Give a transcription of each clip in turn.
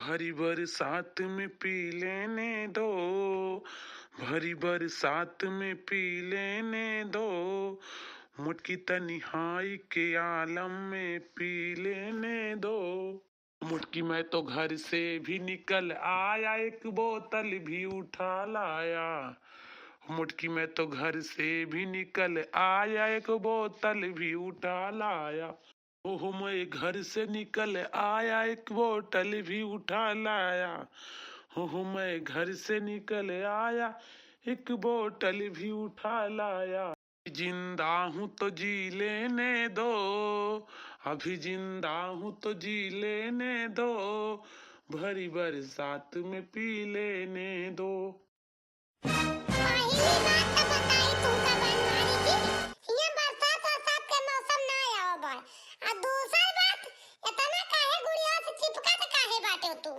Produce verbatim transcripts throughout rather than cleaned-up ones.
भरी बरसात में पी लेने दो, भरी बरसात में पी लेने दो, मोटकी तनी हाई के आलम में पी लेने दो। मोटकी मैं तो घर से भी निकल आया, एक बोतल भी उठा लाया। मोटकी मैं तो घर से भी निकल आया, एक बोतल भी उठा लाया। ओहो मैं घर से निकल आया, एक बोतल भी उठा लाया। ओहो मैं घर से निकल आया, एक बोतल भी उठा लाया। जिंदा हूँ तो जी लेने दो, अभी जिंदा हूँ तो जी लेने दो, भरी बरसात में पी लेने दो। पहली बात तो बताई तुमका बनवारी की, हियां बरसात वरसात के मौसम ना आवा बा। आ दूसर बात, इतना काहे गुड़िया से चिपकत काहे बाटे तू?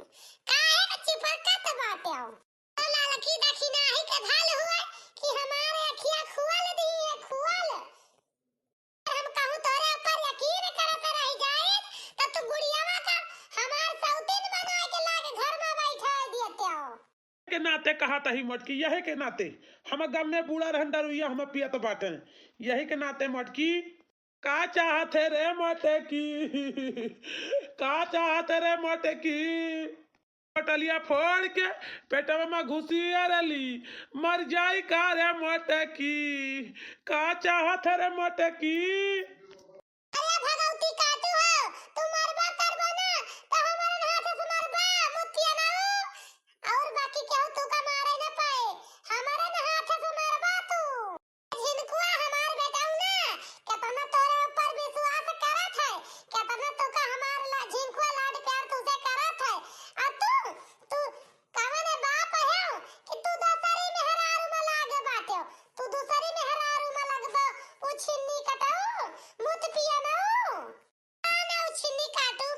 काहे के चिपकत बाटे हो? तो ललकी दखिनाही के धल हुए कि हमारे अखिया खुअल दिए, खुअल। हम कहूँ तोरे ऊपर यकीन करत रह जाए, त तू गुड़ियावा का हमार सौतीन बनाए के लाके घर में बैठा देते हो। के नाते कहा तही मोटकी, यही के नाते हम गम में बूड़ा रहन, दरुइया हम पियत बाटे, यही के नाते मोटकी। का चाहत है रे मोटकी? का चाहत है रे मोटकी? बोतलिया फोड़ के पेटवा में घुसिया रहली, मर जाई का रे मोटकी? का चाहत है रे मोटकी? अरे भगवती काटू हो, तू मरबा करबा ना, तो हमारे हाथ से मरबा, मुतिया ना हो। और बाकी केहू तू का मारे ना पाए, हमारे ना हाथ से मरबा तू। झिनकुआ हमार बेटऊ ना, केतना तोरे ऊपर विश्वास करत है, केतना तोका हमार ला-, झिनकुआ लाड प्यार तुझे करत है। आ तू, तू कवन बाप है कि तू दूसरी मेहरारू में लागे बाटे? तू दूसरी मेहरारू में लगबो, उ छिन्नी कटऊ, मुत पिया ना। ना, ना, उ छिन्नी काटू,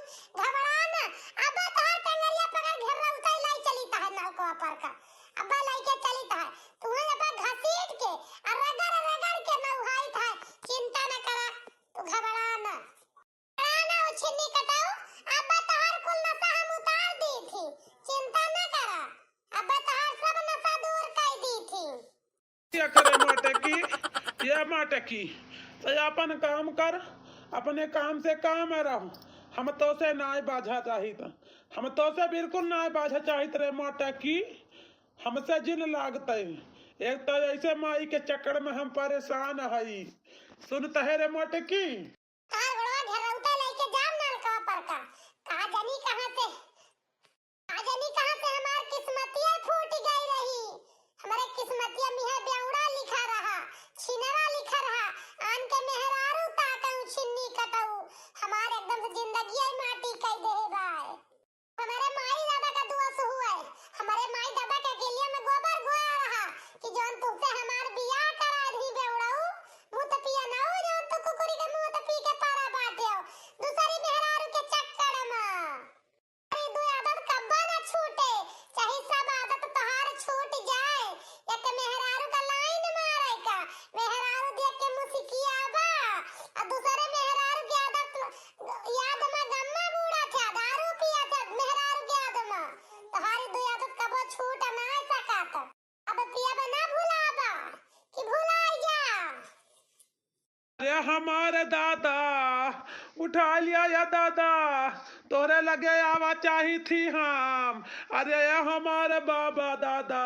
घबरा ना। अब तोहार टंगरिया पकड़ घेर्रा उताई लाई चली तहार नलकवा पर का। अब लाई के चली तहार। तू है अब घसीट के, आ रगड़ रगड़ के नौहाई था। चिंता न करा, तू घबरा ना। घबरा ना, उ छिन्नी कटाऊ, अब तोहार कुल नशा हम उतार दी थी। चिंता न करा, अब तोहार सब नशा दूर कर दी थी। ये करे मोटकी, ये मोटकी, तो अपन काम कर, अपने काम से काम रहो। हम तोसे नाय बाझा चाहित, हम तोसे बिल्कुल नाय बाझा चाहित रे मोटकी, हमसे जिन लागते। एक तो ऐसे माई के चक्कर में हम परेशान हई। सुनत है रे मोटकी? तार गोड़वा घेरौता लेके जाम नलकवा पर का। का जानी कहाँ से, का जानी कहाँ से हमार किस्मतिया फूट गई रही। हमारे किस्मतिया में है बेवड़ा लिखा रहा, छिनरा लिखा रहा। आन के मेहरारू ताकऊ छिन्नी कटऊ। हमार एकदम से जिंदगिया माटी कई देहे बाय। हमारे माई दादा का दोष हुआ है। हमारे माई दादा के अकेलिया में गोबर घोया रहा कि जौन तुमसे हमार बियाह करा दी बेवड़ऊ, मुत पिया ना हो जौन तू कुकुरी के मुत पी के परा बाटे हो। दूसरी मेहरारू के चक्कर में। अरे दो आदत कब्बा ना छूटे, चाहे सब आदत तोहार छूट जाए। एक मेहरारू का लाइन मारे का, मेहरारू देख के मुस्कियाबा, आ दूसरे मेहरारू के आदत याद में गम्मा बूढ़ा था, दारू पिया था, मेहरारू के याद में। तोहारी दो आदत कबो छूट ना सकत। अब पियब ना भुलाबा, कि भुलाई जा। अरे हमारे दादा, उठा लिया या दादा, तोरे लगे आवा चाही थी हम। अरे या हमारे बाबा दादा,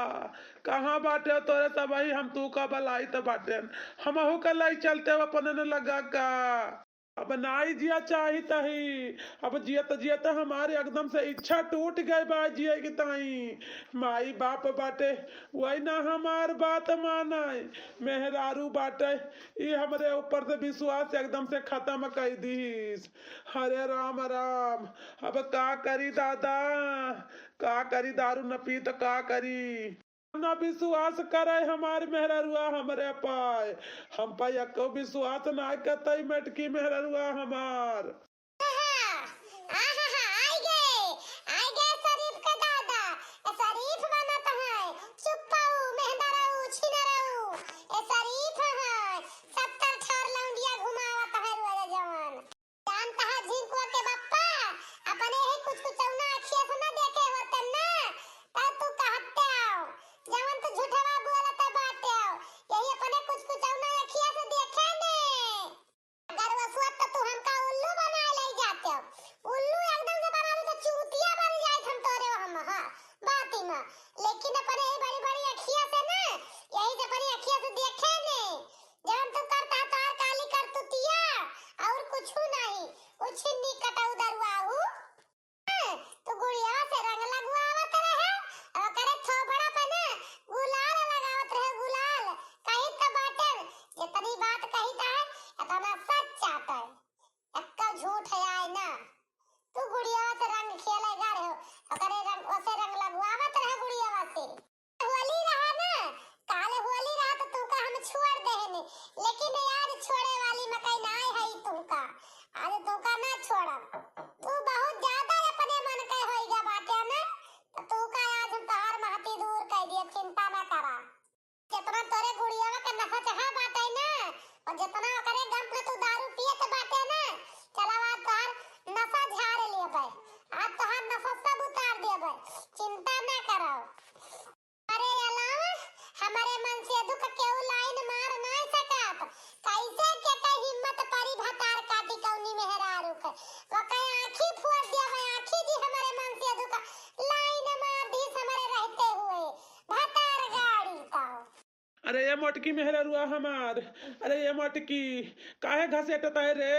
कहाँ बाटे तोरे सबही, हम तू का बलाई त बाटे, हमहू का लाई चलते अपने न लगा का। अब नाई जिया चाही तही, अब जियत जियत हमारे एकदम से इच्छा टूट गई बा जिए की ताई। माई बाप बाटे, वही ना हमार बात माने, मेहरारू बाटे, ई हमरे ऊपर से विश्वास एकदम से खत्म कई दीस। हरे राम राम, अब का करी दादा, का करी, दारू न पी त का करी। ना विश्वास करे हमार मेहररुआ हमरे पाए, हम पे एको विश्वास ना कतई मटकी मेहररुआ हमार। आहा, आहा, आई गए, आई गए शरीफ के दादा। ए शरीफ बनत है, चुप्पाऊ, मेहंदरऊ, छिनरऊ। ए शरीफ है, सत्तर ठार लौंडिया घुमावत है रोज जवान। जानत है झिंकुआ के बप्पा, अपने ही कुछ कुचौना अखिया से ना देख अरे ये मोटकी मेहररुआ हमार, अरे ये मोटकी, काहे घसीटत है रे?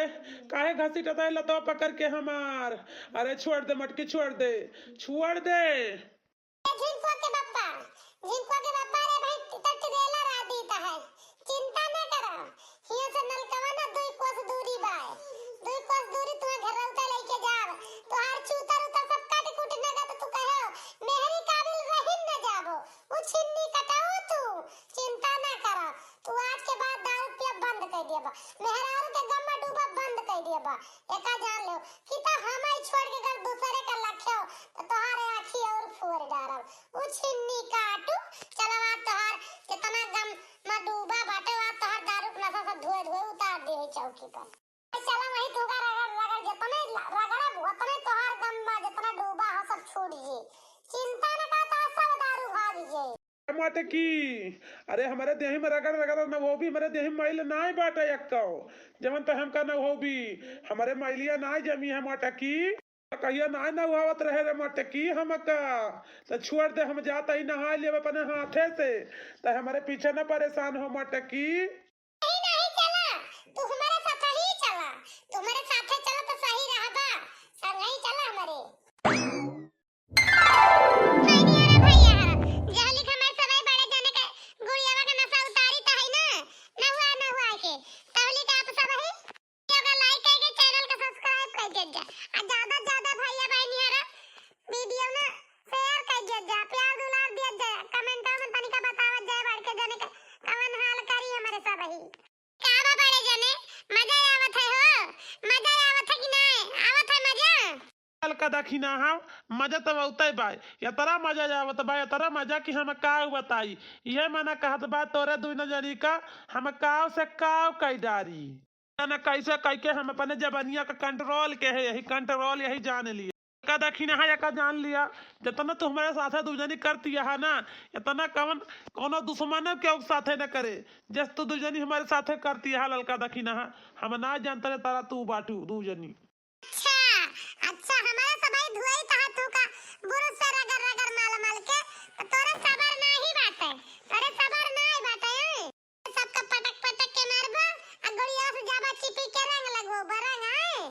काहे घसीटत है लतवा पकड़ के हमार? अरे छोड़ दे मोटकी, छोड़ दे, छोड़ दे। ए झिंकुआ के बप्पा, झिंकुआ के बप्पा रे भाई, त ट्रेलर आ दीत है, चिंता न करा। हियां से नलकवा ना दुई कोस दूरी बाय, दुई कोस दूरी तुहा घर रौता लेके जाब, तुहार चूतर उतर सब काट कूट नगद तू कहो, मेहरी काबिल रहिन न जाबो, उ छिन्नी कटाओ तू, चिंता ना करा। तू आज के बाद दारू पियब बंद कर दिया बा, मेहरारू के गम में डूबब बंद कर दिया बा। एका जान लो कि तो हम ही छोड़ के अगर दूसरे का लखे हो, तो तोहारे आँखी और फोड़ डारब। उ छिन्नी काटू, चलो आज तोहार जितना गम में डूबा बाटे, आज तोहार दारू के नशा से धोए धोए उतार दे है चौकी पर। चलो वही तुका रगड़ रगड़ जितने रगड़ब उतने तोहार गम में जितना डूबा हो सब छूट जी। चिंता न कर, तोहार सब दारू भाग जे। ए मोटकी, अरे हमरे देही में रगड़ रगड़ न वो भी हमरे देही में मैल नाय बाटे एक्को। जवन त हमका न हो भी, हमरे मैलिया नाय जमी है मोटकी। कहिया नाय न हुआवत रहे रे मोटकी हमका। त छोड़ दे, हम जात ही नहा लेब अपने हाथे से। त हमरे पीछे न परेशान हो मोटकी। नहीं, नहीं चला, तू हमरे साथ ही चला, तू हमरे साथे चला तो सही रहबा, संगही चला हमरे। हाय नियारा भैया, जहली के हमार सबही बड़े जने के गुड़ियावा के नशा उतारी त है ना, नहुआ नहुआ के, तहली के आप सबही video का like करके channel का subscribe कर दीजिए, आ ज्यादा ज्यादा भैया बहन नियारा video ना share कर दीजिए, प्यार दुलार दिया जाए, comment में तनिका बतावत जाए बढ़ के जने के कवन हाल करी हमरे सबही। का बा बड़े जने, मजा आवत है हो? मजा आवत है कि नाय? आवत है मजा? ललका दखिनहा, मजा त बहुते बा। एतरा मजा आवत बा, एतरा मजा कि हम का बताई। इहे मना कहत बा तोरे दुइनो जनी का, हम काव से काव कई डारी। ना कैसे कई के हम अपने जबनिया का control के है, यही control यही जान लिए। एका दखिनहा एका जान लिया, जितना तू हमरे साथे दुइ जनी करती है ना, इतना कवन कौनो दुश्मन के साथे न करे, जस तू दुइ जनी हमरे साथे करती है ललका दखिनहा। हम ना जानते रे तारा तू बाटू दुइ जनी। अच्छा, अच्छा, हमरे सबही धुआई तहा तू का बुरुस से रगड़ रगड़ मल मल के, तो तोरे सबर नाही बाटे, तोरे सबर नाही बाटे, हैं? सबका पटक पटक के मारबा, आ गोड़िया से जाबा चिपी के रंग लगवाबा, रंग, आए?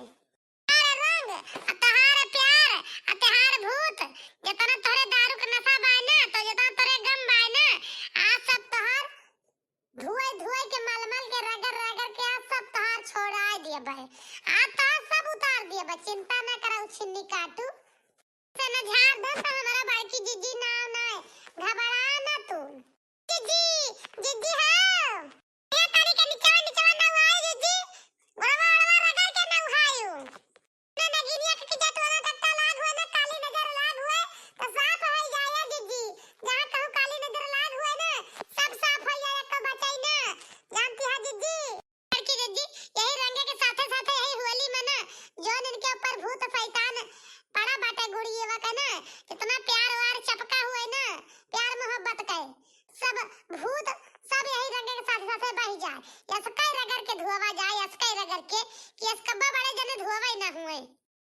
तहार रंग, आ तहार प्यार, आ तहार भूत, जितना तोरे दारू के नशा बाय ना, तो जितना तोरे गम बाय ना, आज सब तोहार धुआई धुआई के मलमल के रगड़ रगड़ के आज सब तोहार छोड़ाए दिए बे। आज तोहार सब उतार दिए बे, चिंता ना करा उ छिन्नी काटू। से न झाड़ दे तो हमारा बड़की जिज्जी नाव ना है, घबरा ना तू। जिज्जी, जिज्जी हो। ए तारी के निचवा निचवा ना उहाई जिज्जी, गोड़वा ओड़वा रगड़ के ना उहायू। ना नगिनिया के किजा तोरा तत्ता लाग हुए ना काली नजर लाग हुए, तो साफ हो जाए जिज्जी। जहाँ कहूँ काली नजर लाग हुए ना, सब साफ हो जाए, एको बचाई ना। जानती है जिज्जी? बड़की जिज्जी, यही रंगे के साथे साथे यही होली में ना, जौन इनके ऊपर भूत शैतान पड़ा बाटे गुड़ियवा के ना, इतना प्यार व्यार चपका हुए ना, प्यार मोहब्बत के सब भूत, सब यही रंगे के साथे साथे बही जाए। यसकै रगड़ के धोवा जाए, यसकै रगड़ के, कि यसकब्बा बड़े जने धोवा ही ना हुए।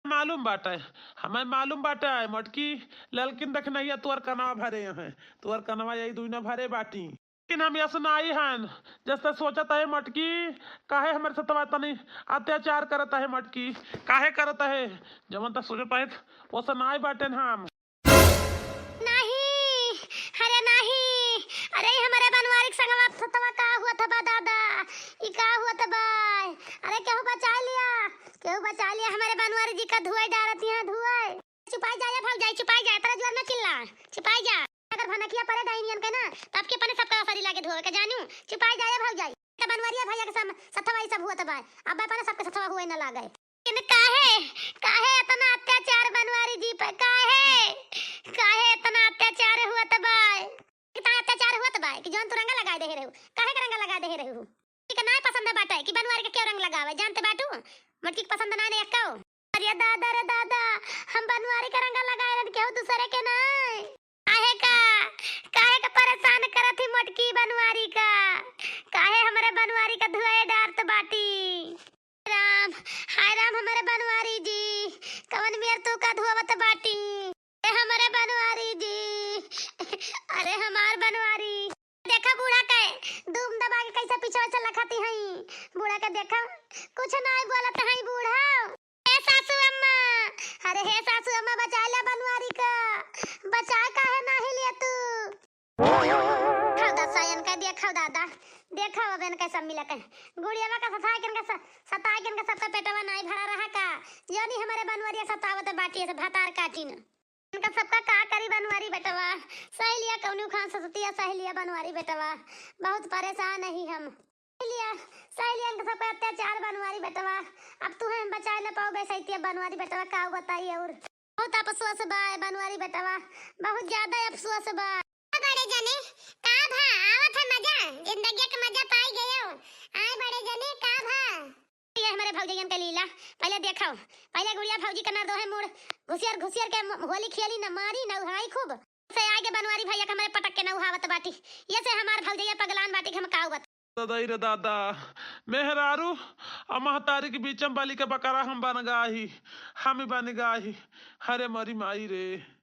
मालूम बाटे, हमें मालूम बाटे, मोटकी ललकिन दखिनहा तोर कनवा भरे हैं, तोर कनवा यही दुइना भरे बाटी। लेकिन हम यस नाई हन, जैसे सोचत है मोटकी, काहे हमरे सतवा तनी अत्याचार करत है मोटकी, काहे करत है, जवन त सोचत है, वो से नाई बाटेन हम। नाही, अरे नाही, अरे ई हमरे बनवारी के संगवा सतवा का हुआ था बा दादा, ई का हुआ था बा, अरे केहू बचा लिया, केहू बचा लिया, हमरे बनवारी जी का धुआई डारत यहाँ धुआई। चुपाई जा, ए भौजाई, चुपाई जा, एतना जोर में चिल्ला, चुपाई जा। अगर भनकिया परे डाइनियन के ना, तब के अपने सबका सरी लागे धोवे के जानू, चुपाई जा, ए भौजाई। त बनवरिया भैया के सम-, सथवा ई सब हुआ त बा, अब अपने सबके सथवा हुए न लागे। लेकिन काहे, काहे एतना अत्याचार बनवारी जी पे, काहे, काहे एतना अत्याचार हुआ त बा? इतना अत्याचार हुआ त बा कि जौन तू रंगा लगाए देहे रहू, काहे के रंगा लगाए देहे रहू? ठीक ना पसंद बाटे कि बनवारी के क्यों रंग लगावे, जानते बाटू? मोटकी के पसंद ना ने एक्को। अरे दादा रे दादा, हम बनवारी के रंगा लगाए रहन केहू दूसरे के नाय। काहे का, काहे का परेशान करत ही मोटकी बनवारी का? काहे हमरे बनवारी का धुआए डारत बाटी? राम, हाय राम हमरे बनवारी जी, कवन मेर तू का धुआवत बाटी? ए हमरे बनवारी जी, अरे हमार बनवारी। देखा बूढ़ा के, देखा, कुछ नाहीं बोलत है बूढ़ा। हे सासू अम्मा, अरे हे सासू अम्मा, बचाइ ल्या बनवारी का, बचाइ काहे नाहीं लिया तू? देखा दादा, देखा दादा, देखा अब इनका सब मिला के गुड़ियावा का सताए के इनका स-, सताए के इनका सबका पेटवा नाहीं भरा रहा का? यानी हमरे बनवरिया सतावत बाटी से भतार काटिन। इनका सबका का करी बनवारी बेटवा, सहेलिया कौनी खान ससतिया सहेलिया बनवारी बेटवा, बहुत परेशान ही हम। सहेलिया, सहेलिया इनका सबका अत्याचार बनवारी बेटवा, अब तुहे हम बचाइ न पाउबे सहितिया बनवारी बेटवा, का बताई और बहुत अफसोस बा ए बनवारी बेटवा, बहुत ज्यादा अफसोस बा। बड़े जने, का भा, आवत है मजा, जिंदगी के मजा पाइ गयो। आए बड़े जने, का भा? ये हमरे भौजइयन के लीला, पहिले देखो, पहिले गुड़िया भौजी के नरदोहे मूड़ घुसियर घुसियर के म-, होली खेली न मारी न उहाई खूब। से आगे बनवारी भइया के हमरे पटक के न उहावत बाटी, ये से हमार भौजइया पगलान बाटी कि हम का बत- दादा रे दादा, मेहरारू आ महतारी के बीच में बलि के बकरा हम बन गा ही, हम बन गा ही। अरे मोरी माई रे।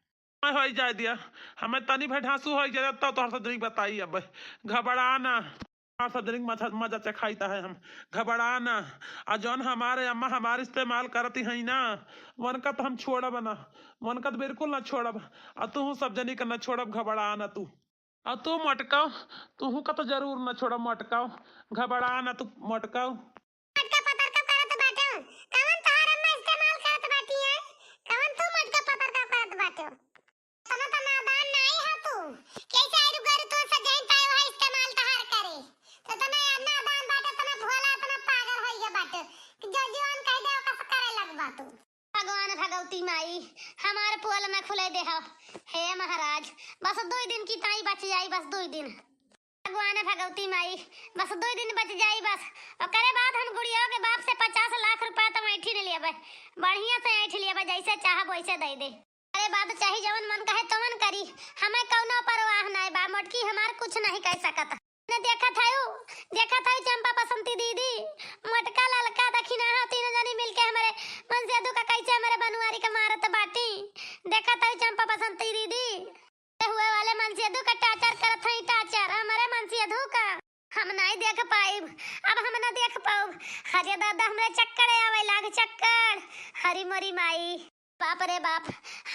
होई जाए दिया, हमें तनी भर ढांसू होई जाए, तब तोहर सजनी बताई अब। घबरा ना, हमार सजनी मजा, मजा चखाइत है हम। घबरा ना, आ जौन हमारे अम्मा हमार इस्तेमाल करती है ना, वनका तो हम छोड़ब ना, वनका तो बिल्कुल ना छोड़ब। आ तू सब जनी के ना छोड़ब, घबरा ना तू। आ तू मोटकाओ, तूहू का तो जरूर ना छोड़ब मोटकाओ, घबरा ना तू मोटकाओ। मोटका पतरका करत बाटे, कवन तोहार अम्मा इस्तेमाल करत बाटी है? कवन तू मोटका पतरका करत बाटे? तना त नादान नाई है तू, कैसे आइरु गरु तो सजाइन पाए वह इस्तेमाल तहार करे? तो तना नादान बाटे, तना भोला, तना पागल होई गया बाटे कि जो जीवन कह दे ओकर से करे लगबा तू। भगवान भगवती माई, हमार पोल न खुले देहव। हे महाराज, बस दुइ दिन की ताई बच जाई, बस दुइ दिन। भगवान भगवती माई, बस दुइ दिन बच जाई बस। ओकरे बाद हम गुड़िया के बाप से पचास लाख रुपया तो ऐंठी न लेबे, बढ़िया से ऐंठ लेबे, जैसे चाहब वैसे दे दे। ओकरे बाद चाहे जवन मन कहे तवन करी, हमें कौनो परवाह नाय बा, मोटकी हमार कुछ नहीं कह सकत। ने देखत हयू, देखत हयू चंपा बसंती दीदी, मोटका ललका दखिनहा तीनों जनी मिलके हमरे मनसेधू का कैसे हमरे बनवारी के मारत बाटी। देखत हयू चंपा बसंती दीदी, हुए वाले मनसेधू का टाचर करत हई, टाचर हमरे मनसेधू का। हम नाई देख पाइब, अब हम ना देख पाउब। हरे दादा, हमरे चक्कर आवे लाग, चक्कर। हरी मोरी माई। बाप रे बाप,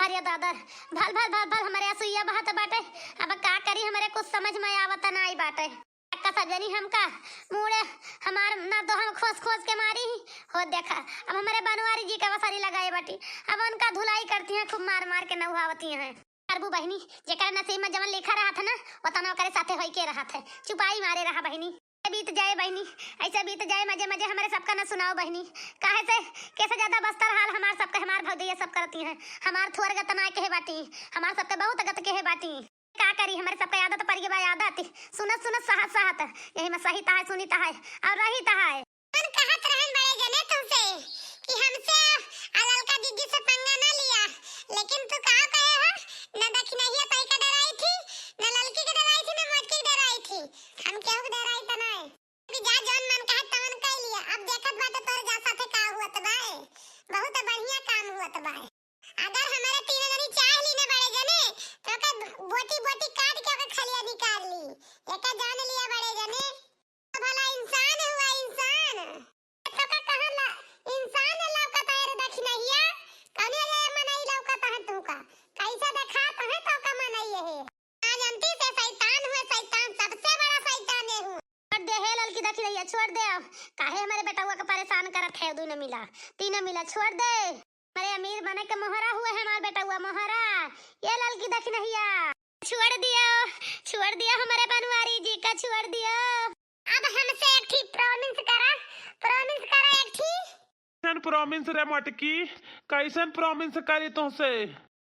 हरे दादा, भल, भल, भल, भल, हमरे असुइया बहत बाटे। अब का करी, हमरे कुछ समझ में आवत नाई बाटे। अक्का सजनी हमका मूड़े हमार नरदोहा में खोस, खोस के मारी ही। हो देखा, अब हमरे बनवारी जी के वसारी लगाए बाटी, अब उनका धुलाई करती हैं, खूब मार, मार के नहुआवती हैं। करबू बहिनी, जेकरे नसीब में जवन लिखा रहत है ना, वतना ओकरे साथे होई के रहत है। चुपाई मारे रहा बहिनी। बीत जाए बहिनी, ऐसे बीत जाए मजे मजे, हमरे सबका न सुनाओ बहिनी। काहे से, कैसे ज्यादा बस्तर हाल हमार सबके, हमार भौजैया सब करती हैं। हमार थोर गत ना कहे बाटी, हमार सबके बहुत गत कहे बाटी। का करी, हमरे सबके आदत पड़ गई बा आदत, सुनत सुनत सहत सहत, यही में सही तहाय, सुनी तहाय और रही तहाय। मन कहत रहन बड़े जने तुमसे कि हमसे आ ललका दीदी से पंगा ना लिया, लेकिन तू का कहे हो, न दखिनहिया ताई का डराई थी, न ललकी के डराई थी, न मोटकी के डराई थी। हम केहू के डराई त नाय। कि जा जौन मन कहे तवन कह लिया। अब देखत बाटे तोर जा साथे का हुअत बाय, बहुत बढ़िया काम हुअत बाय। अगर हमरे तीनों जनी चाह ली न बड़े जने, तो ओकर बोटी बोटी काट के ओकर खलिया निकाल ली। एका जान लिया बड़े जने, तो भला इंसान हुआ इंसान। तो का कहला, इंसान लौकत है रे दखिनहिया, कौने ले मनई लौकत है तू का? कैसे देखात है तो का मनई है? ना जानती से शैतान हुए शैतान, सबसे बड़ा शैतान ये हुए। छोड़ दे हे ललकी दखिनहिया, छोड़ दे। अब काहे हमरे बेटउआ के परेशान करत है? दुनो मिला, तीनों मिला, छोड़ दे। हमरे अमीर बने के मोहरा हुए है हमार बेटउआ, मोहरा। ये ललकी दखिनहिया, छोड़ दियो, छोड़ दियो हमरे बनवारी जी का, छोड़ दियो। अब हमसे एक ठी promise करा, promise करा एक ठी। कैसन promise रे मोटकी, कैसन promise करी तोहसे?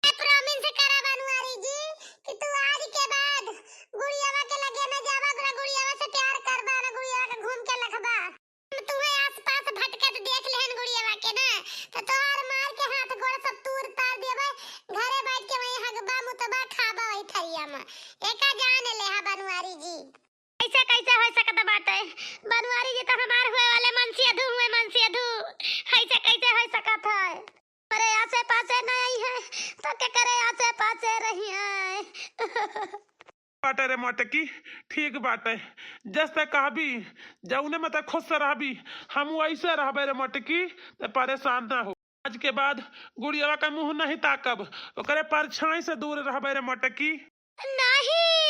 ए promise करा बनवारी जी कि तू आज के बाद गुड़ियावा के लगे न जाबा, ओकरा गुड़ियावा से प्यार करबा, न गुड़ियावा के घूम के लखबा। हम तुहे आसपास भटकत देख लेहन गुड़ियावा के ना, तो तोहार मार के हाथ गोड़ सब तूर तार देबे। घरे बैठ के वहीं हगबा, मुतबा, खाबा वही थरिया में। एका जान लेहा बनवारी जी। ऐसे कैसे हो सकत बाटे? बनवारी जी तो हमार हुए वाले मनसेधू हुए, मनसेधू। ऐसे कैसे हो सकत है? अरे आसे पासे नहीं है, तो के करे आसे पासे रही है? बाटे रे मोटकी, ठीक बाटे। जस ते कहबी, जौने में ते खुश से रहबी, हम वैसे रहबे रे मोटकी, ते परेशान ना हो। आज के बाद गुड़ियावा का मुँह नहीं ताकब, ओकरे परछाई से दूर रहबे रे मोटकी। नहीं,